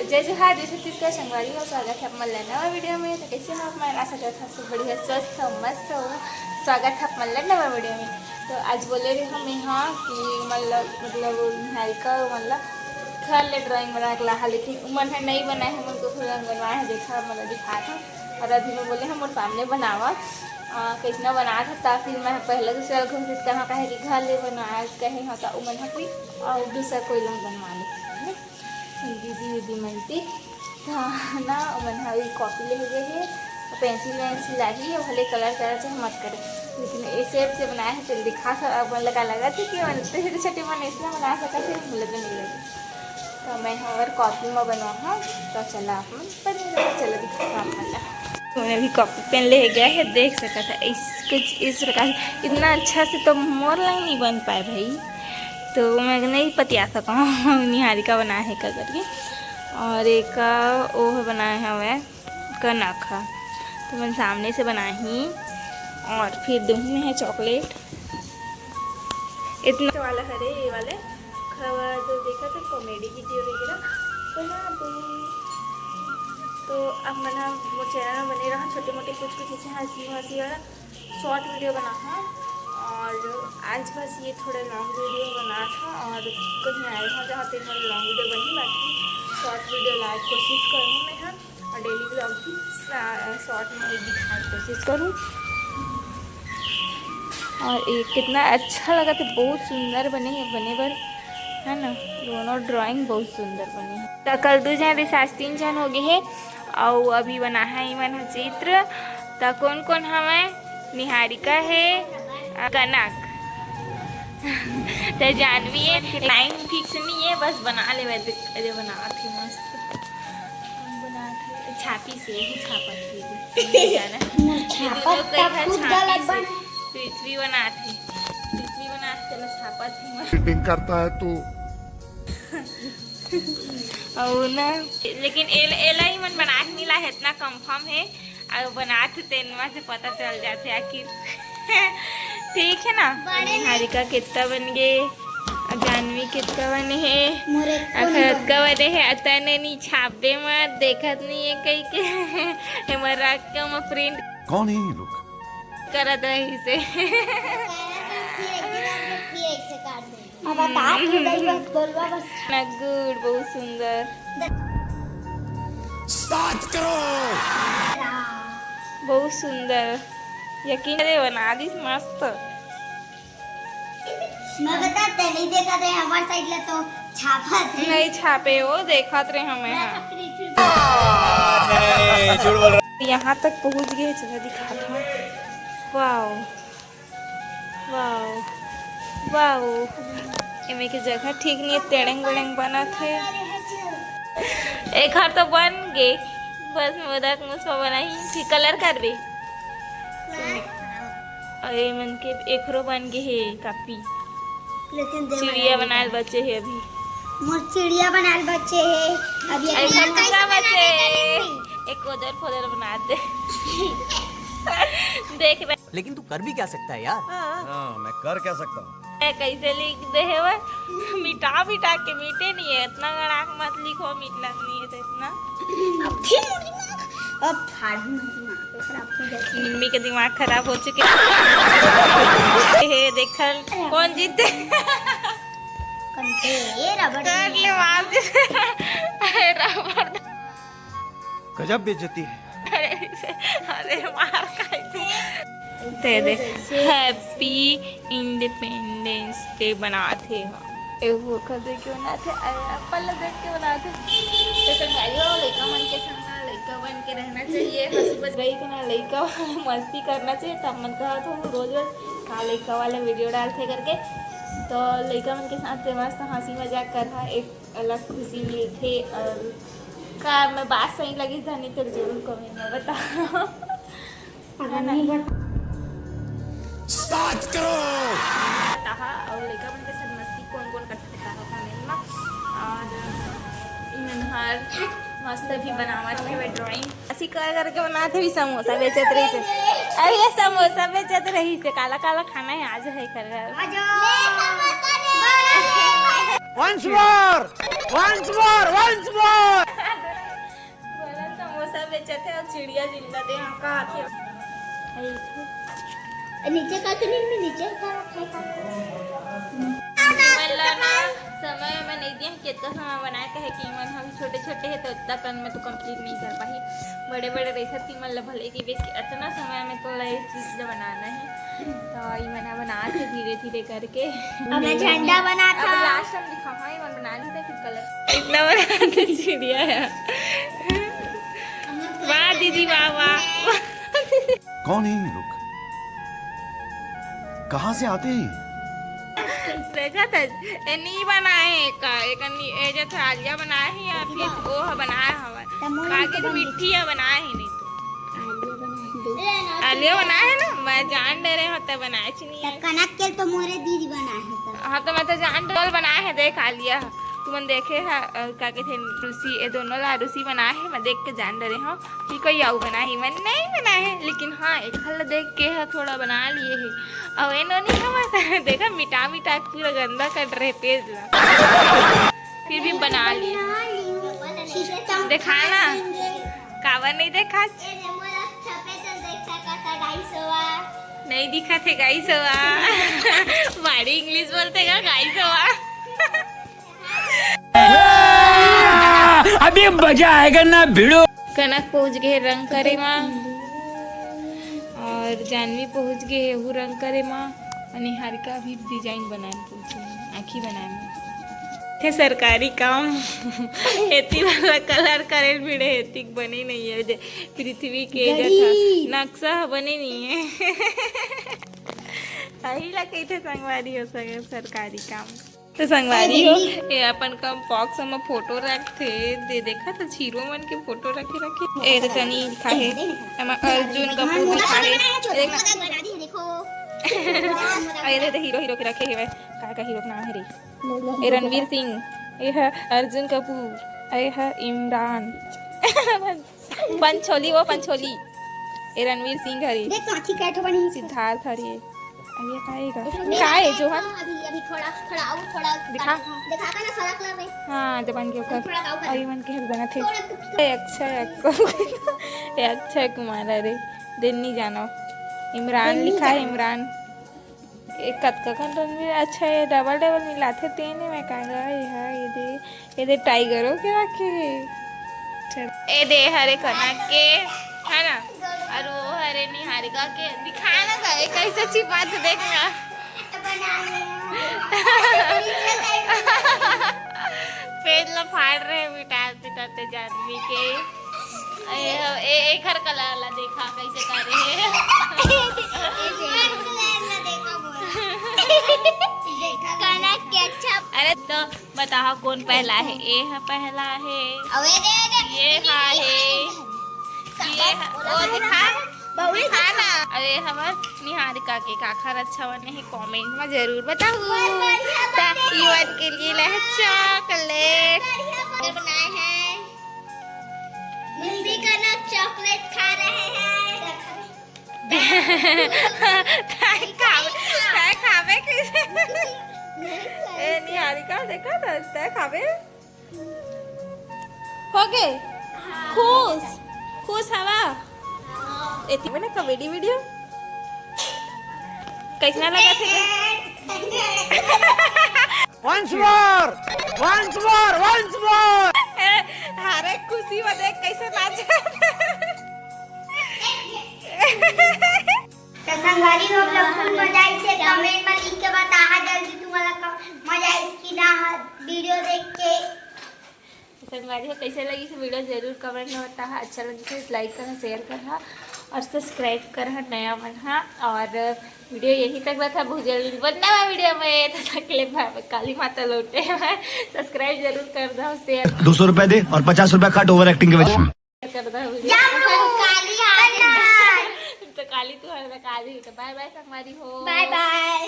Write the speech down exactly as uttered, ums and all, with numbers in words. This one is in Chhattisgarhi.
जय जोहार, जय छत्तीसगढ़ संगवारी हो, स्वागत है आप मन ला नवा वीडियो में। तो कैसे हो आप मन? आशा करत हव सब बढ़िया, स्वस्थ हो, मस्त हो। स्वागत है आप मन ला नवा वीडियो में। तो आज बोले रहे हम यहाँ कि मतलब, मतलब निहारिका मतलब घर ले ड्राइंग बना के लाहा, लेकिन उमन ह नहीं बनाए हे, मन तो थोड़ा बनवाए हे, देखा मतलब दिखात हव। और अभी मैं बोले हम मोर सामने बनावा, आ, कैसना बनात हे, ता फिर मैं पहले दूसरा कोशिश करहा, काहे कि घर ले बनाए कहे हो तो उमन ह कोई और दूसरा कोई लोग बनवा लेते हैं। दीदी उदी मन ती। त ना, ओमन ह अभी कॉपी ले गे हे, पेंसिल वेंसिल लाही, भले कलर करे चाहे मत करे, लेकिन ए शेप से बनाए हे, चल दिखा थ-, अब मोला का लगत हे कि मन तो छोटे छोटे मन अइसना बना सकत हे, मोला तो नहीं लगे। तो मैं ह और कॉपी म बनवाहा, तो चला आप मन बने रहो, चलो दिखा थ आप मन ला। मैंने अभी कॉपी पेन ले गया है, देख सकत हे इस, कुछ इस प्रकार से। इतना अच्छा से तो मोर ला नहीं बन पाए भाई, तो मैं नहीं पतिया सकूँ निहारिका बनाए हे का करके। और एक, अ, वो बनाए हवे कनक ह, तो मैं सामने से बनाही। और फिर दूँ में है चॉकलेट, इतना वाला हरे ये वाले खबर तो देखा था, कॉमेडी वीडियो वगैरह बना दे। तो आप मन ह मोर चैनल में बने रहा, छोटे मोटे कुछ कुछ ऐसे हंसी हंसी वाला शॉर्ट वीडियो बनाहा। और आज बस ये थोड़ा लॉन्ग वीडियो बनात हव, और कहीं आए हव जहाँ पे मोर लॉन्ग वीडियो बनी, बाकी शॉर्ट वीडियो लाए के कोशिश करूँ मैं ह, और डेली व्लॉग भी शॉर्ट में दिखाए के कोशिश करूँ। और ये कितना अच्छा लगत हे, बहुत सुंदर बने हे, बने बर है ना, दोनों ड्राइंग बहुत सुंदर बने हे। त कल दू झन रिसास तीन झन हो गे हे, अउ अभी बनाहा इमन ह चित्र। त कोन कोन हवय? निहारिका हे, अ, कनक। त जानवी हे, टाइम फिक्स नहीं है, बस बना लेवे। देख, अरे बनात हे मस्त, बनात हे छापी से ही छापत हे। मोर ये छापत दोनों का था, एक खुद छापी गलत से। बना। पृथ्वी बनात हे, पृथ्वी बनात हे, तेला छापत हे। चीटिंग करता है तू। अउ ना, लेकिन एल-, एला ही मन बना के मिला है, इतना कंफर्म है। अउ बनात हे तेन मा से पता चल जाथे आखिर। ठीक है ना? बड़े निहारिका कितना बन गे, अउ जानवी कितना बने हे, मोर एको अउ नहीं खरतका बने। बने हे, अउ तने नी छापे मत, देखत नहीं है कहीं के। एमा रख के ओमा प्रिंट कौन है ये लोग? करत रही से। फिर ऐसे करके फिर ऐसे काट दे। अब बता, तू नहीं बस बोलवा बस। ना गुड, बहुत सुंदर। सात करोड़। बहुत सुंदर, यकीन करे बना दिस मस्त। मैं बता, ते नहीं देखा थे हमारे साइड ले तो छापा थे। नहीं छापे, वो देखत रहे हमें, मैं हाँ। तो पृथ्वी नहीं, झूठ बोल रहा। यहाँ तक पहुँच गए, चला दिखात हूँ। वाओ। Wow, wow. एमे के जगह ठीक नहीं है, तेड़ेंग बेड़ेंग बनत हे। एखर तो बन गे, बस मोदक मुसवा बनाही, फिर कलर करबे। अउ ए मन के एखरो बन गे हे कापी। लेकिन दे चिड़िया बनाए बचे हे अभी। मोर चिड़िया बनाए बचे हे। अभी एक अरे, कैसे बचे। बनाने का नहीं? एक कोदर फोदर बना दे। देख रहे लेकिन तू कर भी क्या सकता है यार? हाँ। हाँ, मैं कर क्या सकता हूँ? ए, कैसे लिख दे हे वो? मिटा मिटा के मिटे नहीं है, इतना गड़ाक मत लिखो, मिटला नहीं है तो इतना। अब फिर मोर दिमाग, अब फाड़ू मैं दिमाग, तो खराब हो जाती है। मम्मी के दिमाग खराब हो चुके हे। देखल कौन जीते? कंटे, ये रबड़ कर ले मार दे। रबड़। गजब बेइज्जती है। अरे, अरे मार कैसे? दे दे। हैप्पी इंडिपेंडेंस डे बनात हे। एगो ओकर देख के बनात हे, अरे एप्पल ला देख के बनात हे। तो संगवारी हो, लइका मन के संग लइका बन के रहना चाहिए। हंसी बस गई तो ना, लइका मस्ती करना चाहिए। तब मन कहा तो हम रोज रोज का लइका वाला वीडियो डालथे करके। तो लइका मन के साथ मस्त हंसी मजाक करहा, एक अलग खुशी मिलथे। और का मैं बात सही लगी धनी, तो जरूर कमेंट में बताओ। अगर नहीं बता सात करोड़। बताहा और लइका मन के साथ मस्ती कौन कौन करथे बताहा कमेंट में। और इमन हर मस्त भी बनावत हवे ड्राइंग। असी कर करके बनात हवे, समोसा बेचत रहिसे। अरे ये समोसा बेचत रहिसे, काला काला खाना है आज है कर। Once more, once more, once more। चिड़िया जिंदा दे, हाँ, का आथे? नीचे का तो नहीं, नीचे का रखा है। मन ला ना समय में नहीं दिया, कितना समय बनाए, कहे कि मन हम छोटे छोटे है तो इतना कन में तो कंप्लीट नहीं कर पाही। बड़े बड़े रहिथे, तीमन ला भले कि बेस कि अतना समय में तो ला ये चीज ला बनाना है, तो ये मन बना के धीरे धीरे करके। अब मैं झंडा बना अब था। लास्ट हम दिखाऊंगा, ये मन बना लेते फिर कलर। इतना बना दे चिड़िया है। वाह दीदी, वाह, वाह। कौन है ये लोग? कहाँ से आते हैं ये? देखा था, ए नी बनाए हे का, एक नी, ए जो था आलिया बनाए हे या फिर वो ह बनाए हवा। बाकी तो मिट्टी ह बनाए हे नहीं तो। आलिया बनाए हे ना, मैं जान डरे होते बनाए च नहीं है। कनक के तो मोरे दीदी बनाए हे तो। हाँ, तो मैं तो जान डरे बनाए हे, देख आलिया। तुमन देखे हा, अ, का कहिथे, रूसी, ए दोनों ला रूसी बनाए हे, मैं देख के जान डरे हूँ कि कोई अउ बनाए हे, मैं नहीं बनाए हे, लेकिन हाँ, एक हल देख के हा थोड़ा बना लिए हे। अउ ए नोनी हमर देखा, मिटा मिटा के पूरा गंदा कर रहे पेज ला। फिर भी बना लिए। सिस्टम देखा ना, काबर नहीं देखा? नहीं दिखा थे गाइस होवा। माड़ी इंग्लिश बोलते का गाइस होवा। अभी मजा आएगा ना भिड़ो। कनक पहुंच गए रंग करे मा, और जानवी पहुंच गए एहू रंग करे मा, और निहारिका भी डिजाइन बनाए पहुंचे, आँखी बनाए मा। थे सरकारी काम। एती वाला कलर करे भिड़े, एतिक बने नहीं है। जे पृथ्वी के घड़ी। जथा नक्शा ह बने नहीं है। अही ला कहिथे संगवारी हो, सर-, सरकारी काम। तो संगवारी हो, ये अपन कम बॉक्स में फोटो रखथे, दे देखा तो हीरो मन के फोटो रखे रखे। ए तो चनी लिखा है, एमा अर्जुन कपूर लिखा है। ए देख ना। ए दे, दे हीरो, हीरो के रखे हे, काय का हीरो के नाम है रे? ए रणवीर सिंह, ए ह अर्जुन कपूर, ए ह इमरान। पंचोली, वो पंचोली। ए रणवीर सिंह हरे। देख तो आँखी कैठो बनी। सिद्धार्थ हरे। अरे का हे गा? का हे जो हन? अभी, अभी थोड़ा, थोड़ा और थोड़ा दिखा। दिखाता ना सारा कलर में। हाँ, जब मन के ऊपर। थोड़ा और बनत हे। ए अच्छा है, ए अक्षय कुमार हरे। देन्नी जानो। इमरान लिखा है, इमरान। ए कतका कन रंग भी अच्छा हे, डबल डबल मिलाथे तेने में का गा, ए हा, ए दे, ए दे टाइगरो के रखे हे। चल। ए दे हरे कनक के, है ना? और वो हरे निहारिका के। दिखा ना गा, ए कैसे छिपाथे देख ना। पेज ला फाड़ रहे, मिटाते, मिटाते जानवी के। ए, ए, एखर कलर ला देखा कैसे करे हे। कनक के अच्छा। अरे तो बताओ कौन पहला हे? ए ह पहला हे। अबे दे, दे, ये हा हे। ये ह-, ओ दिखा, दिखा ना। अरे हमर निहारिका के काखर अच्छा बने हे, कमेंट में जरूर बताओ। बहुत बढ़िया बने हे। युवन के लिए ले चॉकलेट। बनाए हैं। मम्मी कनक चॉकलेट खा रहे हैं। तै खाबे, तै खाबे कि? ए, निहारिका, देखा था, तै खाबे? हो गे? खुश? खुश हवा? एती में ना कॉमेडी वीडियो? कैसना लगा थे? Once more, once more, once more। ए, हरे खुशी में देख कैसे नाच। तो संगवारी हो, आप लोग फुल मजा आइस हे, कमेंट में लिख के बताहा जल्दी तुम्हारा क-, मजा आइस कि ना ह वीडियो देख के। संगवारी हो, कैसे लगिस वीडियो जरूर कमेंट में बताहा। अच्छा लगिस हे लाइक करहा, शेयर करहा और सब्सक्राइब करहा नया मन हा। और वीडियो यही तक रहा था, बहुत जल्द मिलबो नवा वीडियो में। तब तक के लिए बाय बाय। काली माता लौटे हैं, सब्सक्राइब जरूर कर दो, शेयर दो सौ रुपए दे और पचास रुपए काट ओवर एक्टिंग के वजह से। कर दो वीडियो। जाम लो, काली आ गई। तो काली तू हर काली, तो बाय बाय संगवारी हो। बाय बाय।